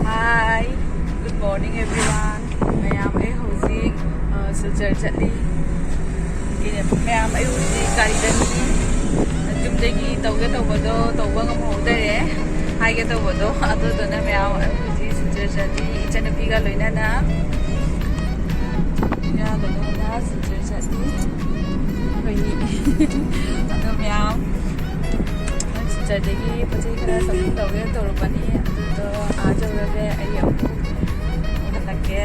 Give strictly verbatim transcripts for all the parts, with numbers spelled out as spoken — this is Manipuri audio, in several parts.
Hi, good morning everyone. ꯃꯌꯥꯝ, ꯑꯩ ꯍꯧꯖꯤꯛ, ꯑ, ꯁꯤꯜꯆꯔ ꯆꯠꯂꯤ꯫ ꯃꯌꯥꯝ, ꯑꯩ ꯍꯧꯖꯤꯛ ꯒꯥꯔꯤꯗꯅꯤ꯫ ꯌꯨꯝꯗꯒꯤ ꯇꯧꯒꯦ ꯇꯧꯕꯗꯣ ꯇꯧꯕ ꯉꯝꯍꯧꯗꯔꯦ꯫ ꯍꯥꯏꯒꯦ ꯇꯧꯕꯗꯣ, ꯑꯗꯨꯗꯨꯅ ꯃꯌꯥꯝ, ꯑꯩ ꯍꯧꯖꯤꯛ ꯁꯤꯜꯆꯔ ꯆꯠꯂꯤ, ꯏꯆꯟꯅꯨꯄꯤꯒ ꯂꯣꯏꯅꯅ꯫ ꯏꯆꯟꯅꯨꯄꯤꯒ ꯂꯣꯏꯅꯅ ꯁꯤꯜꯆꯔ ꯆꯠꯂꯤ꯫ ꯑꯩꯈꯣꯏꯅꯤ꯫ ꯑꯗꯣ ꯃꯌꯥꯝ, ꯁꯤꯜꯆꯔꯗꯒꯤ ꯄꯣꯠ ꯆꯩ ꯈꯔ shopping ꯇꯧꯒꯦ ꯇꯧꯔꯨꯕꯅꯤ, ꯑꯗꯨꯗꯣ ꯑꯥ ꯌꯧꯔꯒ ꯑꯩ ꯑꯃꯨꯛ ꯍꯜꯂꯛꯀꯦ꯫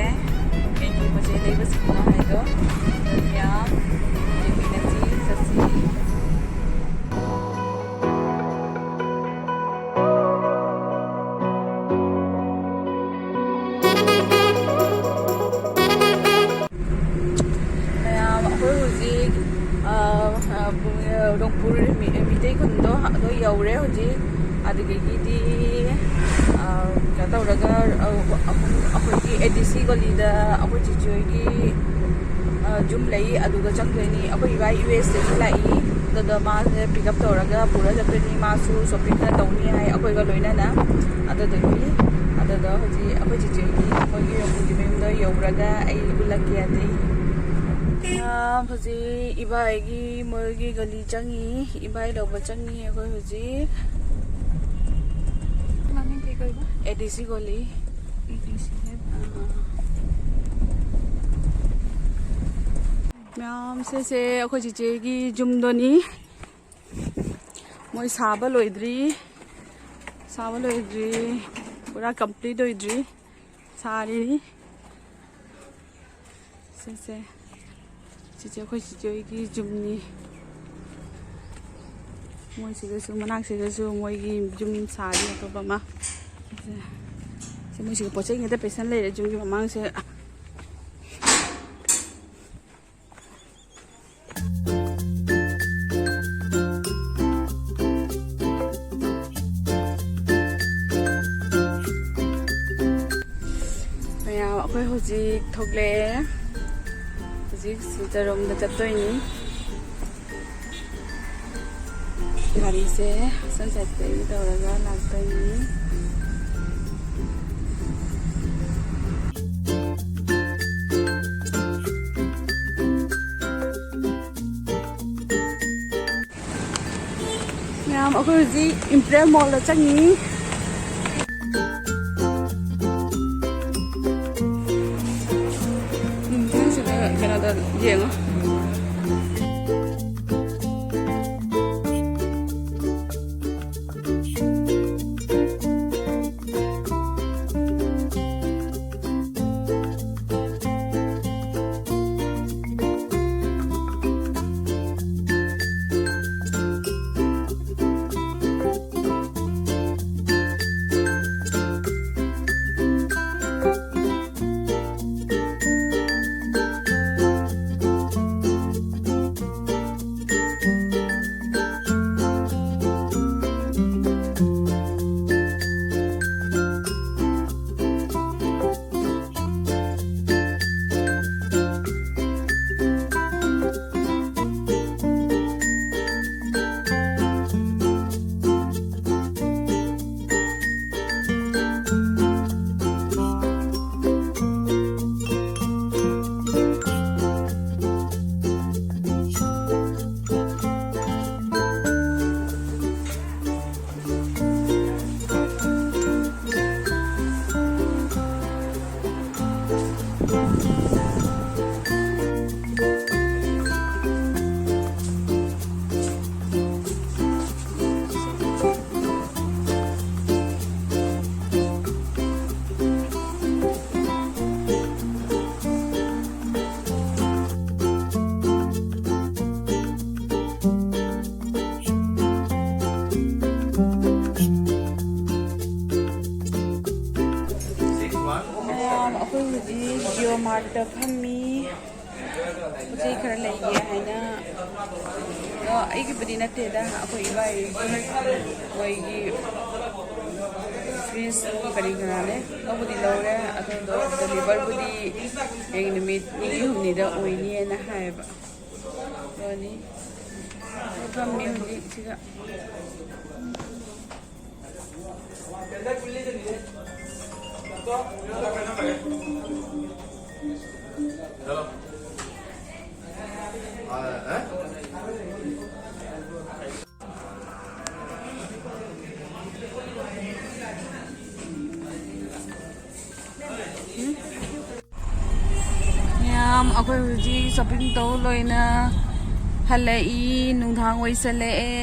ꯀꯩꯀꯩ ꯄꯣꯠ ꯆꯩ ꯂꯩꯕꯁꯤꯡꯅꯣ ꯍꯥꯏꯗꯣ꯫ ꯑꯗꯣ ꯃꯌꯥꯝ, ꯌꯦꯡꯃꯤꯟꯅꯁꯤ, ꯆꯠꯁꯤ꯫ ꯃꯌꯥꯝ, ꯑꯩꯈꯣꯏ ꯍꯧꯖꯤꯛ, ꯑ, ꯑ, ꯔꯣꯡꯄꯨꯔ ꯃꯤ-, ꯃꯤꯇꯩ ꯈꯨꯟꯗꯣ ꯑꯗꯣ ꯌꯧꯔꯦ ꯍꯧꯖꯤꯛ꯫ ꯑꯗꯨꯗꯒꯤꯗꯤ, ꯑ, ꯀꯩꯅꯣ ꯇꯧꯔꯒ, ꯑ, ꯑꯩꯈꯣꯏꯒꯤ ꯑꯦ ꯗꯤ ꯁꯤ ꯒꯣꯂꯤꯗ ꯑꯩꯈꯣꯏ ꯆꯤꯆꯦ ꯍꯣꯏꯒꯤ, ꯑ, ꯌꯨꯝ ꯂꯩ, ꯑꯗꯨꯒ ꯆꯪꯗꯣꯏꯅꯤ꯫ ꯑꯩꯈꯣꯏ ꯏꯕꯥ ꯌꯨ ꯑꯦꯁꯇꯒꯤ ꯂꯥꯛꯏ, ꯑꯗꯨꯗ ꯃꯥꯁꯦ pick up ꯇꯧꯔꯒ ꯄꯨꯔ ꯆꯠꯇꯣꯏꯅꯤ꯫ ꯃꯥꯁꯨ shopping ꯈꯔ ꯇꯧꯅꯤ ꯍꯥꯏ ꯑꯩꯈꯣꯏꯒ ꯂꯣꯏꯅꯅ꯫ ꯑꯗꯨꯗꯨꯒꯤ, ꯑꯗꯨꯗꯣ ꯍꯧꯖꯤꯛ ꯑꯩꯈꯣꯏ ꯆꯤꯆꯦꯒꯤ, ꯃꯣꯏꯒꯤ ꯔꯣꯡꯄꯨꯔꯒꯤ ꯃꯌꯨꯝꯗ ꯌꯧꯔꯒ ꯑꯩ ꯎꯠꯂꯛꯀꯦ ꯑꯇꯩ꯫ ꯑ, ꯍꯧꯖꯤꯛ ꯏꯕꯥꯏꯒꯤ, ꯃꯣꯏꯒꯤ ꯒꯥꯔꯤ ꯆꯪꯉꯤ, ꯏꯕꯥꯏ ꯂꯧꯕ ꯆꯪꯉꯤ ꯑꯩꯈꯣꯏ ꯍꯧꯖꯤꯛ꯫ ꯃꯃꯤꯡ ꯀꯩ ꯀꯧꯕ? ꯑꯦ ꯗꯤ ꯁꯤ ꯒꯣꯂꯤ꯫ ꯑꯦ ꯗꯤ ꯁꯤ ꯍꯥꯏꯕ꯫ ꯑ꯫ ꯃꯌꯥꯝ, ꯁꯤꯁꯦ ꯑꯩꯈꯣꯏ ꯆꯤꯆꯦꯒꯤ ꯌꯨꯝꯗꯣꯅꯤ꯫ ꯃꯣꯏ ꯁꯥꯕ ꯂꯣꯏꯗ꯭ꯔꯤ, ꯁꯥꯕ ꯂꯣꯏꯗ꯭ꯔꯤ, ꯄꯨꯔꯥ complete ꯑꯣꯏꯗ꯭ꯔꯤ, ꯁꯥꯔꯤ꯫ ꯁꯤꯁꯦ ꯆꯤꯆꯦ, ꯑꯩꯈꯣꯏ ꯆꯤꯆꯦ ꯍꯣꯏꯒꯤ ꯌꯨꯝꯅꯤ꯫ ꯃꯣꯏꯁꯤꯗꯁꯨ, ꯃꯅꯥꯛꯁꯤꯗꯁꯨ ꯃꯣꯏꯒꯤ ꯌꯨꯝ ꯁꯥꯔꯤ ꯑꯇꯣꯞꯄ ꯑꯃ꯫ ꯁꯦ, ꯁꯦ ꯃꯣꯏꯁꯤꯒ ꯄꯣꯠ ꯆꯩ ꯉꯥꯛꯇ ꯄꯩꯁꯟ ꯂꯩꯔꯦ ꯌꯨꯝꯒꯤ ꯃꯃꯥꯡꯁꯦ꯫ ꯃꯌꯥꯝ, ꯑꯩꯈꯣꯏ ꯍꯧꯖꯤꯛ ꯊꯣꯛꯂꯛꯑꯦ꯫ ꯍꯧꯖꯤꯛ ꯁꯤꯜꯆꯔꯔꯣꯝꯗ ꯆꯠꯇꯣꯏꯅꯤ꯫ ꯒꯥꯔꯤꯁꯦ ꯁꯟꯁꯦꯠꯇꯒꯤ ꯇꯧꯔꯒ ꯂꯥꯛꯇꯣꯏꯅꯤ꯫ ꯃꯌꯥꯝ, ꯑꯩꯈꯣꯏ ꯍꯧꯖꯤꯛ ꯏꯝꯄꯤꯔꯤꯌꯦꯜ ꯃꯣꯜꯗ ꯆꯪꯉꯤ꯫ ꯎꯝ, ꯅꯪ ꯁꯤꯗ ꯀꯩꯅꯣꯗ ꯌꯦꯡꯉꯣ꯫ ꯃꯌꯥꯝ, ꯑꯩꯈꯣꯏ ꯍꯧꯖꯤꯛ ꯖꯤꯑꯣ ꯃꯥꯔꯠꯇ ꯐꯝꯃꯤ꯫ ꯄꯣꯠ ꯆꯩ ꯈꯔ ꯂꯩꯒꯦ ꯍꯥꯏꯅ꯫ ꯑꯗꯣ ꯑꯩꯒꯤꯕꯨꯗꯤ ꯅꯠꯇꯦꯗ, ꯑꯩꯈꯣꯏ ꯏꯕꯥꯏ ꯃꯣꯏꯒꯤ ꯐ꯭ꯔꯤꯖ ꯀꯔꯤ ꯀꯔꯥꯅꯦ, ꯂꯧꯕꯨꯗꯤ ꯂꯧꯔꯦ꯫ ꯑꯗꯨꯗꯣ ꯗꯦꯂꯤꯚꯔꯕꯨꯗꯤ ꯍꯌꯦꯡ ꯅꯨꯃꯤꯠ ꯅꯤꯅꯤ ꯍꯨꯝꯅꯤꯗ ꯑꯣꯏꯅꯤꯅ ꯍꯥꯏꯌꯦꯕ꯫ ꯂꯣꯏꯅꯤ꯫ ꯐꯝꯃꯤ ꯍꯧꯖꯤꯛ ꯁꯤꯗ꯫ ꯃꯌꯥꯝ, ꯑꯩꯈꯣꯏ ꯍꯧꯖꯤꯛ ꯁꯣꯄꯤꯡ ꯇꯧ ꯂꯣꯏꯅ ꯍꯜꯂꯛꯏ꯫ ꯅꯨꯡꯗꯥꯡ ꯑꯣꯏꯁꯜꯂꯛꯑꯦ꯫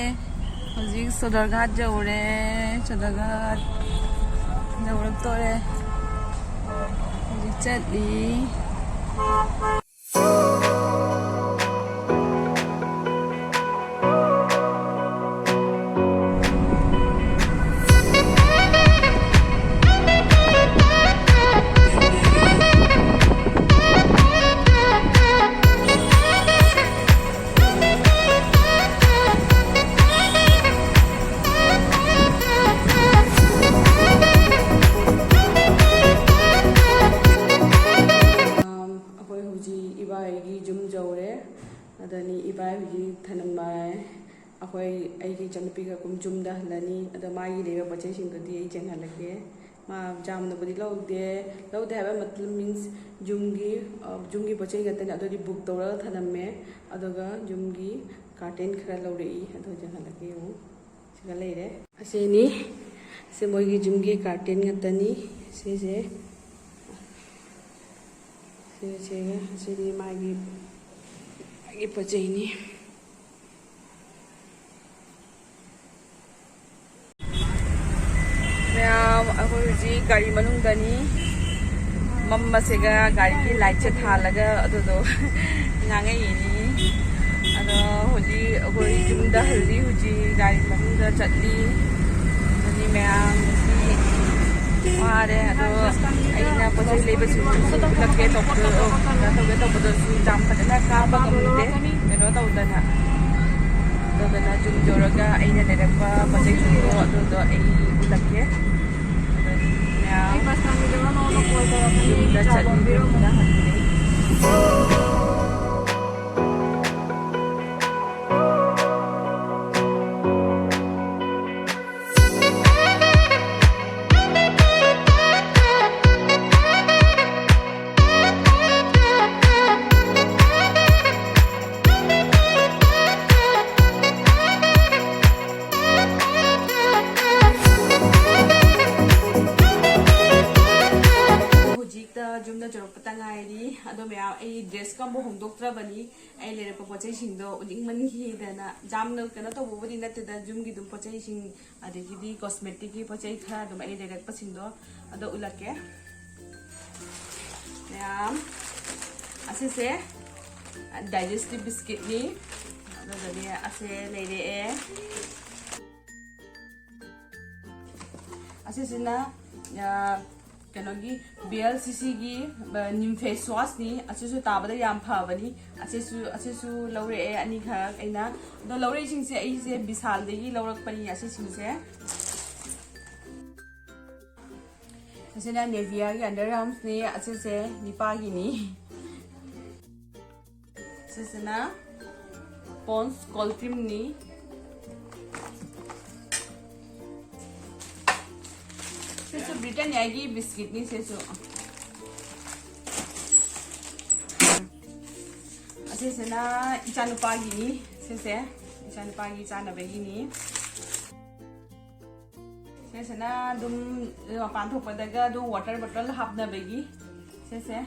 ꯍꯧꯖꯤꯛ ꯁꯣꯗꯔꯒꯥꯠ ꯌꯧꯔꯦ꯫ ꯁꯣꯗꯔꯒꯥꯠ ꯌꯧꯔꯛꯇꯣꯔꯦ꯫ ꯍꯧꯖꯤꯛ ꯆꯠꯂꯤ꯫ ꯑꯩꯈꯣꯏ ꯍꯧꯖꯤꯛ ꯏꯕꯥꯏꯒꯤ ꯌꯨꯝ ꯌꯧꯔꯦ꯫ ꯑꯗꯅꯤ ꯏꯕꯥꯏ ꯍꯧꯖꯤꯛ ꯊꯅꯝꯕꯥꯏ꯫ ꯑꯩꯈꯣꯏ, ꯑꯩꯒꯤ ꯏꯆꯟꯅꯨꯄꯤꯒ ꯀꯨꯝ ꯌꯨꯝꯗ ꯍꯜꯂꯅꯤ꯫ ꯑꯗꯣ ꯃꯥꯒꯤ ꯂꯩꯕ ꯄꯣꯠ ꯆꯩꯁꯤꯡꯗꯨꯗꯤ ꯑꯩ ꯆꯦꯟꯍꯜꯂꯒꯦ꯫ ꯃꯥ ꯌꯥꯝꯅꯕꯨꯗꯤ ꯂꯧꯗꯦ꯫ ꯂꯧꯗꯦ ꯍꯥꯏꯕ ꯃꯇꯝ means ꯌꯨꯝꯒꯤ, ꯑ, ꯌꯨꯝꯒꯤ ꯄꯣꯠ ꯆꯩ ꯉꯥꯛꯇꯅꯤ꯫ ꯑꯗꯨꯗꯤ book ꯇꯧꯔꯒ ꯊꯅꯝꯃꯦ꯫ ꯑꯗꯨꯒ ꯌꯨꯝꯒꯤ curtain ꯈꯔ ꯂꯧꯔꯛꯏ꯫ ꯑꯗꯨ ꯆꯦꯟꯍꯜꯂꯒꯦ ꯌꯦꯡꯉꯨ꯫ ꯁꯤꯒ ꯂꯩꯔꯦ꯫ ꯑꯁꯤꯅꯤ꯫ ꯁꯤ ꯃꯣꯏꯒꯤ ꯌꯨꯝꯒꯤ curtain ꯉꯥꯛꯇꯅꯤ꯫ ꯁꯤꯁꯦ꯫ ꯁꯤꯒ ꯁꯤꯒ꯫ ꯑꯁꯤꯗꯤ ꯃꯥꯒꯤ, ꯃꯥꯒꯤ ꯄꯣꯠ ꯆꯩꯅꯤ꯫ ꯃꯌꯥꯝ, ꯑꯩꯈꯣꯏ ꯍꯧꯖꯤꯛ ꯒꯥꯔꯤ ꯃꯅꯨꯡꯗꯅꯤ꯫ ꯃꯝꯕꯁꯤꯒ ꯒꯥꯔꯤꯒꯤ lightꯁꯦ ꯊꯥꯜꯂꯒ ꯑꯗꯨꯗꯣ ꯉꯥꯡꯉꯛꯏꯅꯤ꯫ ꯑꯗꯣ ꯍꯧꯖꯤꯛ ꯑꯩꯈꯣꯏ ꯌꯨꯝꯗ ꯍꯜꯂꯤ, ꯍꯧꯖꯤꯛ ꯒꯥꯔꯤ ꯃꯅꯨꯡꯗ ꯆꯠꯂꯤ꯫ ꯑꯗꯨꯅꯤ ꯃꯌꯥꯝ, ꯉꯁꯤ ꯋꯥꯔꯦ꯫ ꯑꯗꯣ ꯑꯩꯅ ꯄꯣꯠ ꯆꯩ ꯂꯩꯕꯁꯤꯡꯗꯨꯁꯨ ꯎꯠꯂꯛꯀꯦ ꯇꯧꯕꯗꯣ, ꯀꯩꯅꯣ ꯇꯧꯒꯦ ꯇꯧꯕꯗꯁꯨ ꯌꯥꯝ ꯐꯖꯅ ꯀꯥꯞꯄ ꯉꯝꯗꯦ, ꯀꯩꯅꯣ ꯇꯧꯗꯅ꯫ ꯑꯗꯨꯗꯨꯅ ꯌꯨꯝ ꯌꯧꯔꯒ ꯑꯩꯅ ꯂꯩꯔꯛꯄ ꯄꯣꯠ ꯆꯩꯁꯤꯡꯗꯣ ꯑꯗꯨꯗꯣ ꯑꯩ ꯎꯠꯂꯛꯀꯦ꯫ ꯑꯗꯨꯅꯤ ꯃꯌꯥꯝ, ꯌꯨꯝꯗ ꯆꯠꯂꯤ, ꯌꯨꯝꯗ ꯍꯟꯂꯤ꯫ ꯑꯗꯣ ꯃꯌꯥꯝ, ꯑꯩ dress ꯀ ꯑꯃꯨꯛ ꯍꯣꯡꯗꯣꯛꯇ꯭ꯔꯕꯅꯤ꯫ ꯑꯩ ꯂꯩꯔꯛꯄ ꯄꯣꯠ ꯆꯩꯁꯤꯡꯗꯣ ꯎꯠꯅꯤꯡꯃꯟꯈꯤꯗꯅ, ꯌꯥꯝꯅ ꯀꯩꯅꯣ ꯇꯧꯕꯕꯨꯗꯤ ꯅꯠꯇꯦꯗ, ꯌꯨꯝꯒꯤ ꯑꯗꯨꯝ ꯄꯣꯠ ꯆꯩꯁꯤꯡ, ꯑꯗꯒꯤꯗꯤ cosmetic ꯀꯤ ꯄꯣꯠ ꯆꯩ ꯈꯔ ꯑꯗꯨꯝ ꯑꯩ ꯂꯩꯔꯛꯄꯁꯤꯡꯗꯣ ꯑꯗꯣ ꯎꯠꯂꯛꯀꯦ ꯃꯌꯥꯝ꯫ ꯑꯁꯤꯁꯦ digestive biscuit ꯅꯤ꯫ ꯑꯗꯨꯗꯒꯤ ꯑꯁꯦ ꯂꯩꯔꯛꯑꯦ꯫ ꯑꯁꯤꯁꯤꯅ, ꯑ, ꯀꯩꯅꯣꯒꯤ, ꯕꯤ ꯑꯦꯜ ꯁꯤ ꯁꯤ ꯒꯤ, ꯑ, ꯅꯤꯝ face wash ꯅꯤ꯫ ꯑꯁꯤꯁꯨ ꯇꯥꯕꯗ ꯌꯥꯝ ꯐꯕꯅꯤ꯫ ꯑꯁꯤꯁꯨ, ꯑꯁꯤꯁꯨ ꯂꯧꯔꯛꯑꯦ ꯑꯅꯤꯈꯛ ꯑꯩꯅ꯫ ꯑꯗꯣ ꯂꯧꯔꯛꯏꯁꯤꯡꯁꯦ ꯑꯩꯁꯦ ꯕꯤꯁꯥꯜꯗꯒꯤ ꯂꯧꯔꯛꯄꯅꯤ ꯑꯁꯤꯁꯤꯡꯁꯦ꯫ ꯑꯁꯤꯅ Nivea ꯒꯤ underarms ꯅꯤ꯫ ꯑꯁꯤꯁꯦ ꯅꯤꯄꯥꯒꯤꯅꯤ꯫ ꯁꯤꯁꯤꯅ Pond's cold cream ꯅꯤ꯫ ꯁꯤꯁꯨ Britannia ꯒꯤ biscuit ꯅꯤ ꯁꯤꯁꯨ꯫ ꯑꯁꯤꯁꯤꯅ ꯏꯆꯥꯅꯨꯄꯥꯒꯤꯅꯤ꯫ ꯁꯤꯁꯦ ꯏꯆꯥꯅꯨꯄꯥꯒꯤ ꯆꯥꯅꯕꯒꯤꯅꯤ꯫ ꯁꯤꯁꯤꯅ ꯑꯗꯨꯝ ꯃꯄꯥꯟ ꯊꯣꯛꯄꯗꯒ ꯑꯗꯨꯝ water bottle ꯍꯥꯞꯅꯕꯒꯤ, ꯁꯤꯁꯦ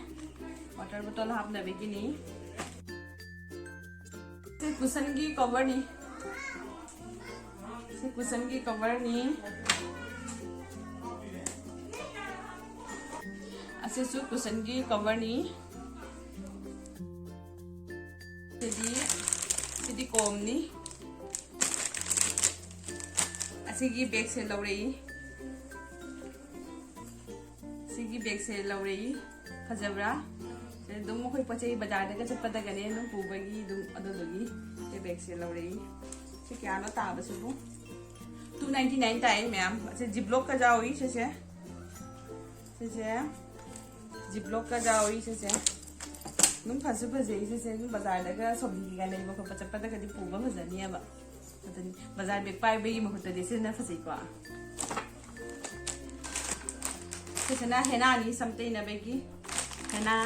water bottle ꯍꯥꯞꯅꯕꯒꯤꯅꯤ꯫ ꯁꯤ cushion ꯒꯤ cover ꯅꯤ꯫ ꯁꯤ cushion ꯒꯤ cover ꯅꯤ꯫ ꯑꯁꯤꯁꯨ cushion ꯒꯤ cover ꯅꯤ꯫ ꯁꯤꯗꯤ, ꯁꯤꯗꯤ comb ꯅꯤ꯫ ꯑꯁꯤꯒꯤ bag ꯁꯦ ꯂꯧꯔꯛꯏ꯫ ꯁꯤꯒꯤ bag ꯁꯦ ꯂꯧꯔꯛꯏ꯫ ꯐꯖꯕ꯭ꯔꯥ? ꯑꯗꯨꯝ ꯑꯩꯈꯣꯏ ꯄꯣꯠ ꯆꯩ ꯕꯖꯥꯔꯗꯒ ꯆꯠꯄꯗꯒꯅꯦ ꯑꯗꯨꯝ ꯄꯨꯕꯒꯤ ꯑꯗꯨꯝ ꯑꯗꯨꯗꯨꯒꯤ ꯁꯤ bag ꯁꯦ ꯂꯧꯔꯛꯏ꯫ ꯁꯤ ꯀꯌꯥꯅꯣ ꯇꯥꯕꯁꯤꯕꯨ? Two ninety nine ꯇꯥꯏ ꯃꯌꯥꯝ꯫ ꯑꯁꯤ Ziploc ꯀ ꯌꯥꯎꯏ ꯁꯤꯁꯦ꯫ ꯁꯤꯁꯦ Ziploc ꯀ ꯌꯥꯎꯏ ꯁꯤꯁꯦ꯫ ꯑꯗꯨꯝ ꯐꯁꯨ ꯐꯖꯩ ꯁꯤꯁꯦ꯫ ꯑꯗꯨꯝ ꯕꯖꯥꯔꯗꯒ shopping ꯀꯩꯀꯥ ꯂꯩꯕ ꯈꯣꯠꯄ ꯆꯠꯄꯗꯒꯗꯤ ꯄꯨꯕ ꯐꯖꯅꯤꯕ꯫ ꯑꯗꯨꯅꯤ, ꯕꯖꯥꯔ bag ꯄꯥꯏꯕꯒꯤ ꯃꯍꯨꯠꯇꯗꯤ ꯁꯤꯅ ꯐꯖꯩꯀꯣ꯫ ꯁꯤꯁꯤꯅ henna ꯅꯤ, ꯁꯝ ꯇꯩꯅꯕꯒꯤ henna꯫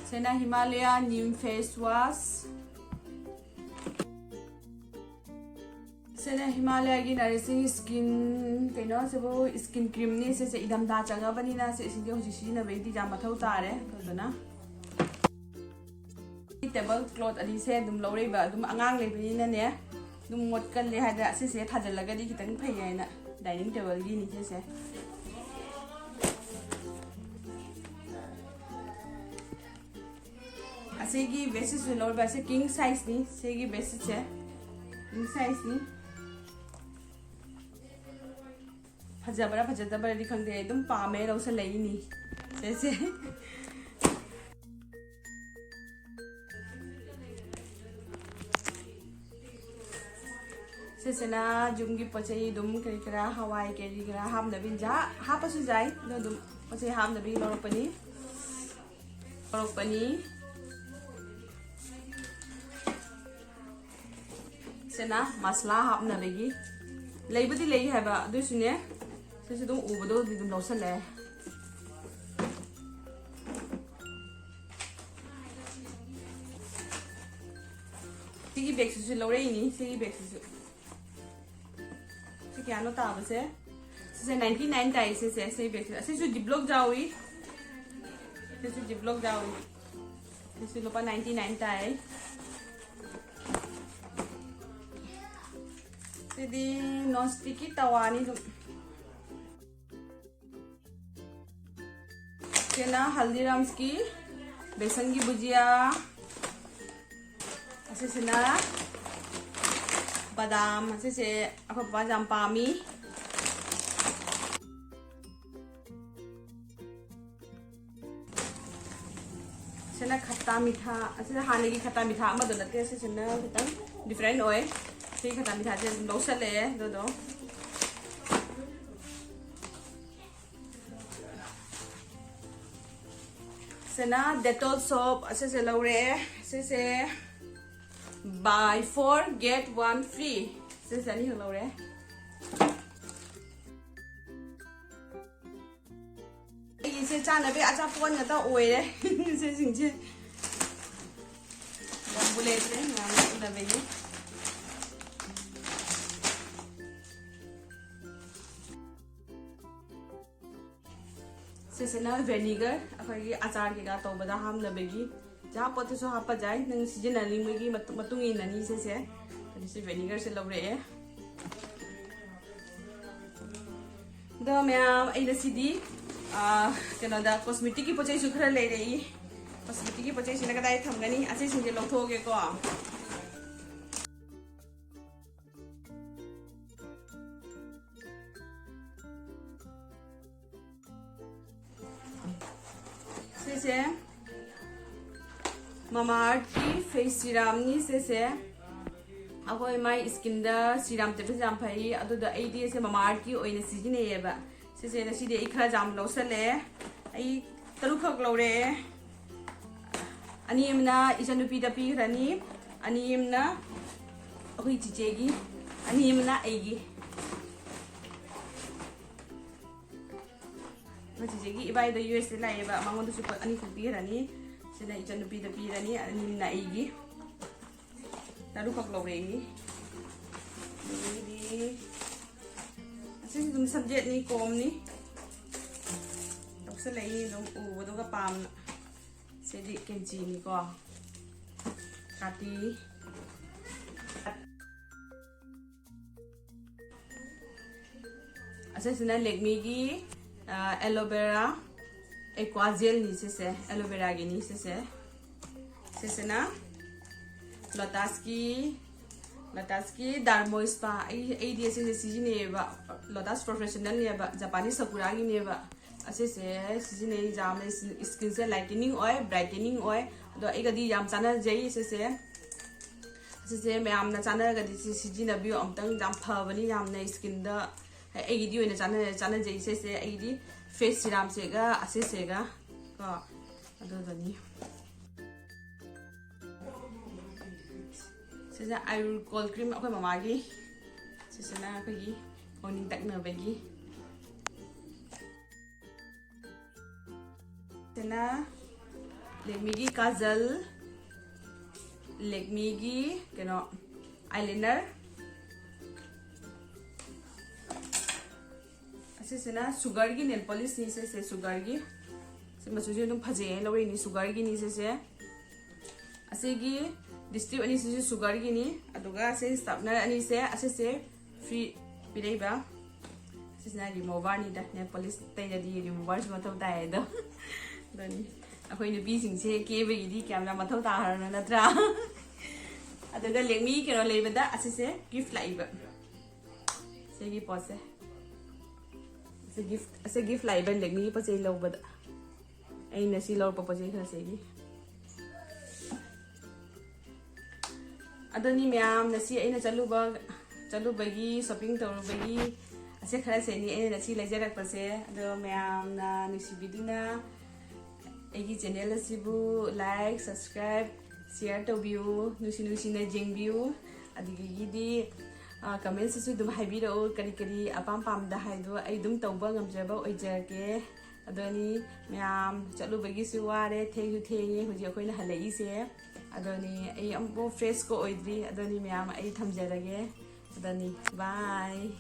ꯁꯤꯅ Himalaya neem face wash꯫ ꯁꯤꯅ ꯍꯤꯃꯥꯂꯌꯥꯒꯤ ꯅꯔꯤꯁꯤꯡ ꯁ꯭ꯀꯤꯟ, ꯀꯩꯅꯣ, ꯁꯤꯕꯨ ꯁ꯭ꯀꯤꯟ ꯀ꯭ꯔꯤꯝꯅꯤ꯫ ꯁꯤꯁꯦ ꯏꯪꯊꯝꯊꯥ ꯆꯪꯉꯕꯅꯤꯅ ꯁꯤꯁꯤꯡꯁꯦ ꯍꯧꯖꯤꯛ ꯁꯤꯖꯤꯟꯅꯕꯒꯤꯗꯤ ꯌꯥꯝ ꯃꯊꯧ ꯇꯥꯔꯦ꯫ ꯑꯗꯨꯗꯨꯅ ꯇꯦꯕꯜ ꯀ꯭ꯂꯣꯠ ꯑꯅꯤꯁꯦ ꯑꯗꯨꯝ ꯂꯧꯔꯛꯏꯕ, ꯑꯗꯨꯝ ꯑꯉꯥꯡ ꯂꯩꯕꯅꯤꯅꯅꯦ, ꯑꯗꯨꯝ ꯃꯣꯠꯀꯜꯂꯦ ꯍꯥꯏꯗꯅ ꯁꯤꯁꯦ ꯊꯥꯖꯤꯜꯂꯒꯗꯤ ꯈꯤꯇꯪ ꯐꯩ ꯍꯥꯏꯅ ꯗꯥꯏꯅꯤꯡ ꯇꯦꯕꯜꯒꯤꯅꯤ ꯁꯤꯁꯦ꯫ ꯑꯁꯤꯒꯤ ꯕꯦꯗꯁꯤꯠꯁꯨ ꯂꯧꯔꯤꯕ, ꯑꯁꯤ ꯀꯤꯡ ꯁꯥꯏꯖꯅꯤ꯫ ꯁꯤꯒꯤ ꯕꯦꯗꯁꯤꯠꯁꯦ ꯀꯤꯡ ꯁꯥꯏꯖꯅꯤ꯫ ꯐꯖꯕ꯭ꯔꯥ ꯐꯖꯗꯕ꯭ꯔꯗꯤ ꯈꯪꯗꯦ, ꯑꯩ ꯑꯗꯨꯝ ꯄꯥꯝꯃꯦ, ꯂꯧꯁꯜꯂꯛꯏꯅꯤ꯫ ꯁꯦ, ꯁꯦ꯫ ꯁꯤꯁꯤꯅ ꯌꯨꯝꯒꯤ ꯄꯣꯠ ꯆꯩ ꯑꯗꯨꯝ ꯀꯔꯤ ꯀꯔꯥ, ꯍꯋꯥꯏ ꯀꯔꯤ ꯀꯔꯥ ꯍꯥꯞꯅꯕ ꯏꯟꯖꯥꯡ ꯍꯥꯞꯄꯁꯨ ꯌꯥꯏ, ꯑꯗꯣ ꯑꯗꯨꯝ ꯄꯣꯠ ꯆꯩ ꯍꯥꯞꯅꯕꯒꯤ ꯂꯧꯔꯛꯄꯅꯤ꯫ ꯂꯧꯔꯛꯄꯅꯤ꯫ ꯁꯤꯅ ꯃꯁꯂꯥ ꯍꯥꯞꯅꯕꯒꯤ꯫ ꯂꯩꯕꯨꯗꯤ ꯂꯩ ꯍꯥꯏꯕ, ꯑꯗꯨꯏꯁꯨꯅꯦ, ꯁꯤꯁꯨ ꯑꯗꯨꯝ ꯎꯕꯗꯣ ꯑꯗꯨꯝ ꯂꯧꯁꯜꯂꯦ꯫ ꯁꯤꯒꯤ ꯕꯦꯒꯁꯤꯁꯨ ꯂꯧꯔꯛꯏꯅꯤ, ꯁꯤꯒꯤ ꯕꯦꯒꯁꯤꯁꯨ꯫ ꯁꯤ ꯀꯌꯥꯅꯣ ꯇꯥꯕꯁꯦ? ꯁꯤꯁꯦ ninety nine ꯇꯥꯏ, ꯁꯤꯁꯦ, ꯁꯤ ꯕꯦꯒꯁꯦ꯫ ꯑꯁꯤꯁꯨ ꯖꯤꯞꯂꯣꯛ ꯌꯥꯎꯏ꯫ ꯁꯤꯁꯨ ꯖꯤꯞꯂꯣꯛ ꯌꯥꯎꯏ꯫ ꯁꯤꯁꯨ ꯂꯨꯄꯥ ninety nine ꯇꯥꯏ꯫ ꯁꯤꯗꯤ ꯅꯣꯟ ꯁ꯭ꯇꯤꯛꯀꯤ ꯇꯋꯥꯅꯤ ꯑꯗꯨꯝ꯫ ꯁꯤꯅ ꯍꯜꯗꯤꯔꯥꯝꯁꯀꯤ ꯕꯦꯁꯟꯒꯤ ꯕꯨꯖꯤꯌꯥ꯫ ꯑꯁꯤꯁꯤꯅ ꯕꯗꯥꯝ꯫ ꯑꯁꯤꯁꯦ ꯑꯩꯈꯣꯏ ꯕꯕꯥꯁꯦ ꯌꯥꯝ ꯄꯥꯝꯃꯤ꯫ ꯁꯤꯅ ꯈꯠꯇꯥ ꯃꯤꯊꯥ꯫ ꯑꯁꯤꯅ ꯍꯥꯟꯅꯒꯤ ꯈꯠꯇꯥ ꯃꯤꯊꯥ ꯑꯃꯗꯣ ꯅꯠꯇꯦ, ꯁꯤꯁꯤꯅ ꯈꯤꯇꯪ ꯗꯤꯐ꯭ꯔꯦꯟ ꯑꯣꯏ꯫ ꯁꯤ ꯈꯠꯇꯥ ꯃꯤꯊꯥꯁꯦ ꯑꯗꯨꯝ ꯂꯧꯁꯜꯂꯛꯑꯦ ꯑꯗꯨꯗꯣ꯫ ꯁꯤꯅ Dettol soap, ꯑꯁꯤꯁꯦ ꯂꯧꯔꯦ꯫ ꯁꯤꯁꯦ buy four get one free꯫ ꯁꯤꯁꯦ ꯑꯅꯤꯈꯛ ꯂꯧꯔꯦ꯫ ꯑꯩꯒꯤꯁꯦ ꯆꯥꯅꯕꯒꯤ ꯑꯆꯥꯄꯣꯠ ꯉꯥꯛꯇ ꯑꯣꯏꯔꯦ꯫ ꯁꯤꯁꯤꯡꯁꯦ ꯂꯝꯕꯨ ꯂꯩꯇ꯭ꯔꯦ, ꯃꯌꯥꯝ ꯎꯅꯕꯒꯤ꯫ ꯁꯤꯁꯤꯅ vinegar, ꯑꯩꯈꯣꯏꯒꯤ ꯑꯆꯥꯔ ꯀꯩꯀꯥ ꯇꯧꯕꯗ ꯍꯥꯞꯅꯕꯒꯤ꯫ ꯆꯥ ꯄꯣꯠꯇꯁꯨ ꯍꯥꯞꯄ ꯌꯥꯏ, ꯅꯪ ꯁꯤꯖꯤꯟꯅꯅꯤꯡꯕꯒꯤ ꯃꯇꯨꯡ ꯃꯇꯨꯡ ꯏꯟꯅꯅꯤ꯫ ꯁꯤꯁꯦ, ꯑꯗꯨꯁꯨ vinegarꯁꯦ ꯂꯧꯔꯛꯑꯦ꯫ ꯑꯗꯣ ꯃꯌꯥꯝ, ꯑꯩꯅ ꯁꯤꯗꯤ, ꯑꯥ, ꯀꯩꯅꯣꯗ cosmeticꯀꯤ ꯄꯣꯠ ꯆꯩꯁꯨ ꯈꯔ ꯂꯩꯔꯛꯏ꯫ Cosmeticꯀꯤ ꯄꯣꯠ ꯆꯩꯁꯤꯅ ꯀꯗꯥꯏ ꯊꯝꯒꯅꯤ? ꯑꯁꯤꯁꯤꯡꯁꯦ ꯂꯧꯊꯣꯛꯑꯒꯦꯀꯣ꯫ ꯁꯤꯁꯦ Mamaearthꯀꯤ face serumꯅꯤ꯫ ꯁꯤꯁꯦ ꯑꯩꯈꯣꯏ ꯃꯥꯏ skinꯗ serum ꯇꯩꯕꯁꯦ ꯌꯥꯝ ꯐꯩ꯫ ꯑꯗꯨꯗ ꯑꯩꯗꯤ ꯁꯦ Mamaearthꯀꯤ ꯑꯣꯏꯅ ꯁꯤꯖꯤꯟꯅꯩꯌꯦꯕ꯫ ꯁꯤꯁꯦ ꯉꯁꯤꯗꯤ ꯑꯩ ꯈꯔ ꯌꯥꯝ ꯂꯧꯁꯜꯂꯛꯑꯦ꯫ ꯑꯩ ꯇꯔꯨꯛꯈꯛ ꯂꯧꯔꯛꯑꯦ꯫ ꯑꯅꯤ ꯑꯃꯅ ꯏꯆꯟꯅꯨꯄꯤꯗ ꯄꯤꯈ꯭ꯔꯅꯤ, ꯑꯅꯤ ꯑꯃꯅ ꯑꯩꯈꯣꯏ ꯆꯤꯆꯦꯒꯤ, ꯑꯅꯤ ꯑꯃꯅ ꯑꯩꯒꯤ꯫ ꯑꯩꯈꯣꯏ ꯆꯤꯆꯦꯒꯤ ꯏꯕꯥꯏꯗꯣ ꯌꯨ ꯑꯦꯁꯇ ꯂꯥꯛꯑꯦꯕ, ꯃꯉꯣꯟꯗꯁꯨ ꯄꯣꯠ ꯑꯅꯤꯈꯛ ꯄꯤꯈ꯭ꯔꯅꯤ꯫ ꯁꯤꯅ ꯏꯆꯟꯅꯨꯄꯤꯗ ꯄꯤꯔꯅꯤ, ꯑꯅꯤ ꯑꯃꯅ ꯑꯩꯒꯤ꯫ ꯇꯔꯨꯛꯈꯛ ꯂꯧꯔꯛꯏ꯫ ꯑꯗꯒꯤꯗꯤ ꯑꯁꯤꯁꯨ ꯑꯗꯨꯝ ꯁꯝꯖꯦꯠꯅꯤ, ꯀꯣꯝꯅꯤ꯫ ꯂꯧꯁꯜꯂꯛꯏ ꯑꯗꯨꯝ ꯎꯕꯗꯨꯒ ꯄꯥꯝꯅ꯫ ꯁꯤꯗꯤ ꯀꯦꯟꯆꯤꯅꯤꯀꯣ꯫ ꯀꯥꯇꯤ꯫ ꯑꯁꯤꯁꯤꯅ Lakmeꯒꯤ, ꯑ, aloe vera aqua gelꯅꯤ ꯁꯤꯁꯦ, aloe veraꯒꯤꯅꯤ ꯁꯤꯁꯦ꯫ ꯁꯤꯁꯤꯅ Lotusꯀꯤ, Lotusꯀꯤ Dermo Spa꯫ ꯑꯩ, ꯑꯩꯗꯤ ꯑꯁꯤꯁꯦ ꯁꯤꯖꯤꯟꯅꯩꯌꯦꯕ, Lotus Professionalꯅꯦꯕ, Japanese Sakuraꯒꯤꯅꯦꯕ꯫ ꯑꯁꯤꯁꯦ ꯁꯤꯖꯤꯟꯅꯩ, ꯌꯥꯝꯅ skinꯁꯦ lightening ꯑꯣꯏ, brightening ꯑꯣꯏ꯫ ꯑꯗꯣ ꯑꯩꯒꯗꯤ ꯌꯥꯝ ꯆꯥꯟꯅꯖꯩ ꯁꯤꯁꯦ꯫ ꯑꯁꯤꯁꯦ ꯃꯌꯥꯝꯅ ꯆꯥꯟꯅꯔꯒꯗꯤ ꯁꯤ ꯁꯤꯖꯤꯟꯅꯕꯤꯌꯨ ꯑꯝꯇꯪ, ꯌꯥꯝ ꯐꯕꯅꯤ ꯌꯥꯝꯅ skinꯗ꯫ ꯑꯩꯒꯤꯗꯤ ꯑꯣꯏꯅ ꯆꯥꯟꯅ-, ꯆꯥꯟꯅꯖꯩ ꯁꯤꯁꯦ꯫ ꯑꯩꯒꯤꯗꯤ face serumꯁꯦꯒ ꯑꯁꯤꯁꯦꯒ ꯀꯣ, ꯑꯗꯨꯗꯨꯅꯤ꯫ ꯁꯤꯁꯦ Ayur cold cream ꯑꯩꯈꯣꯏ ꯃꯃꯥꯒꯤ꯫ ꯁꯤꯁꯤꯅ ꯑꯩꯈꯣꯏꯒꯤ morning ꯇꯛꯅꯕꯒꯤ꯫ ꯁꯤꯅ Lakmeꯒꯤ ꯀꯥꯖꯜ, Lakmeꯒꯤ ꯀꯩꯅꯣ eyeliner꯫ ꯑꯁꯤꯁꯤꯅ ꯁꯨꯒꯔꯒꯤ ꯅꯦꯜ ꯄꯣꯂꯤꯁꯅꯤ꯫ ꯁꯤꯁꯦ ꯁꯨꯒꯔꯒꯤ, ꯁꯤ ꯃꯆꯨꯁꯦ ꯑꯗꯨꯝ ꯐꯖꯩ ꯍꯥꯏꯅ ꯂꯧꯔꯛꯏꯅꯤ ꯁꯨꯒꯔꯒꯤꯅꯤ꯫ ꯁꯤꯁꯦ ꯑꯁꯤꯒꯤ ꯗꯤꯁꯇ꯭ꯔꯤꯞ ꯑꯅꯤꯁꯤꯁꯨ ꯁꯨꯒꯔꯒꯤꯅꯤ꯫ ꯑꯗꯨꯒ ꯁꯤ ꯁꯥꯔꯞꯅꯔ ꯑꯅꯤꯁꯦ, ꯑꯁꯤꯁꯦ ꯐ꯭ꯔꯤ ꯄꯤꯔꯛꯏꯕ꯫ ꯁꯤꯁꯤꯅ ꯔꯤꯃꯨꯚꯔꯅꯤꯗ, ꯅꯦꯜ ꯄꯣꯂꯤꯁ ꯇꯩꯔꯗꯤ ꯔꯤꯃꯨꯚꯔꯁꯨ ꯃꯊꯧ ꯇꯥꯏ ꯑꯗꯣ꯫ ꯑꯗꯨꯅꯤ ꯑꯩꯈꯣꯏ ꯅꯨꯄꯤꯁꯤꯡꯁꯦ ꯀꯦꯕꯒꯤꯗꯤ ꯀꯌꯥꯝ ꯌꯥꯝ ꯃꯊꯧ ꯇꯥꯈ꯭ꯔꯅꯣ ꯅꯠꯇ꯭ꯔꯥ? ꯑꯗꯨꯒ ꯂꯦꯛꯃꯤ ꯀꯩꯅꯣ ꯂꯩꯕꯗ ꯑꯁꯤꯁꯦ ꯒꯤꯐ ꯂꯥꯛꯏꯕ꯫ ꯁꯤꯒꯤ ꯄꯣꯠꯁꯦ, ꯑꯁꯤ ꯒꯤꯐ, ꯑꯁꯤ ꯒꯤꯐ ꯂꯥꯛꯏꯕ ꯂꯦꯛꯃꯤꯒꯤ ꯄꯣꯠ ꯆꯩ ꯂꯧꯕꯗ꯫ ꯑꯩꯅ ꯁꯤ ꯂꯧꯔꯛꯄ ꯄꯣꯠ ꯆꯩ ꯈꯔꯁꯤꯒꯤ꯫ ꯑꯗꯨꯅꯤ ꯃꯌꯥꯝ, ꯉꯁꯤ ꯑꯩꯅ ꯆꯠꯂꯨꯕ, ꯆꯠꯂꯨꯕꯒꯤ, ꯁꯣꯄꯤꯡ ꯇꯧꯔꯨꯕꯒꯤ ꯑꯁꯤ ꯈꯔꯁꯤꯅꯤ ꯑꯩꯅ ꯉꯁꯤ ꯂꯩꯖꯔꯛꯄꯁꯦ꯫ ꯑꯗꯣ ꯃꯌꯥꯝꯅ ꯅꯨꯡꯁꯤꯕꯤꯗꯨꯅ ꯑꯩꯒꯤ ꯆꯦꯅꯦꯜ ꯑꯁꯤꯕꯨ ꯂꯥꯏꯛ, ꯁꯕꯁꯀ꯭ꯔꯥꯏꯕ, ꯁꯤꯌꯔ ꯇꯧꯕꯤꯌꯨ, ꯅꯨꯡꯁꯤ ꯅꯨꯡꯁꯤꯅ ꯌꯦꯡꯕꯤꯌꯨ꯫ ꯑꯗꯨꯗꯒꯤꯗꯤ ꯀꯃꯦꯟꯁꯇꯁꯨ ꯑꯗꯨꯝ ꯍꯥꯏꯕꯤꯔꯛꯎ, ꯀꯔꯤ ꯀꯔꯤ ꯑꯄꯥꯝ ꯄꯥꯝꯗ ꯍꯥꯏꯗꯣ ꯑꯩ ꯑꯗꯨꯝ ꯇꯧꯕ ꯉꯝꯖꯕ ꯑꯣꯏꯖꯔꯒꯦ꯫ ꯑꯗꯨꯅꯤ ꯃꯌꯥꯝ, ꯆꯠꯂꯨꯕꯒꯤꯁꯨ ꯋꯥꯔꯦ, ꯊꯦꯡꯁꯨ ꯊꯦꯡꯉꯦ ꯍꯧꯖꯤꯛ ꯑꯩꯈꯣꯏꯅ ꯍꯜꯂꯛꯏꯁꯦ꯫ ꯑꯗꯨꯅꯤ ꯑꯩ ꯑꯃꯨꯛꯐꯥꯎ ꯐ꯭ꯔꯦꯁꯀ ꯑꯣꯏꯗ꯭ꯔꯤ꯫ ꯑꯗꯨꯅꯤ ꯃꯌꯥꯝ, ꯑꯩ ꯊꯝꯖꯔꯒꯦ꯫ ꯑꯗꯨꯅꯤ ꯕꯥꯏ꯫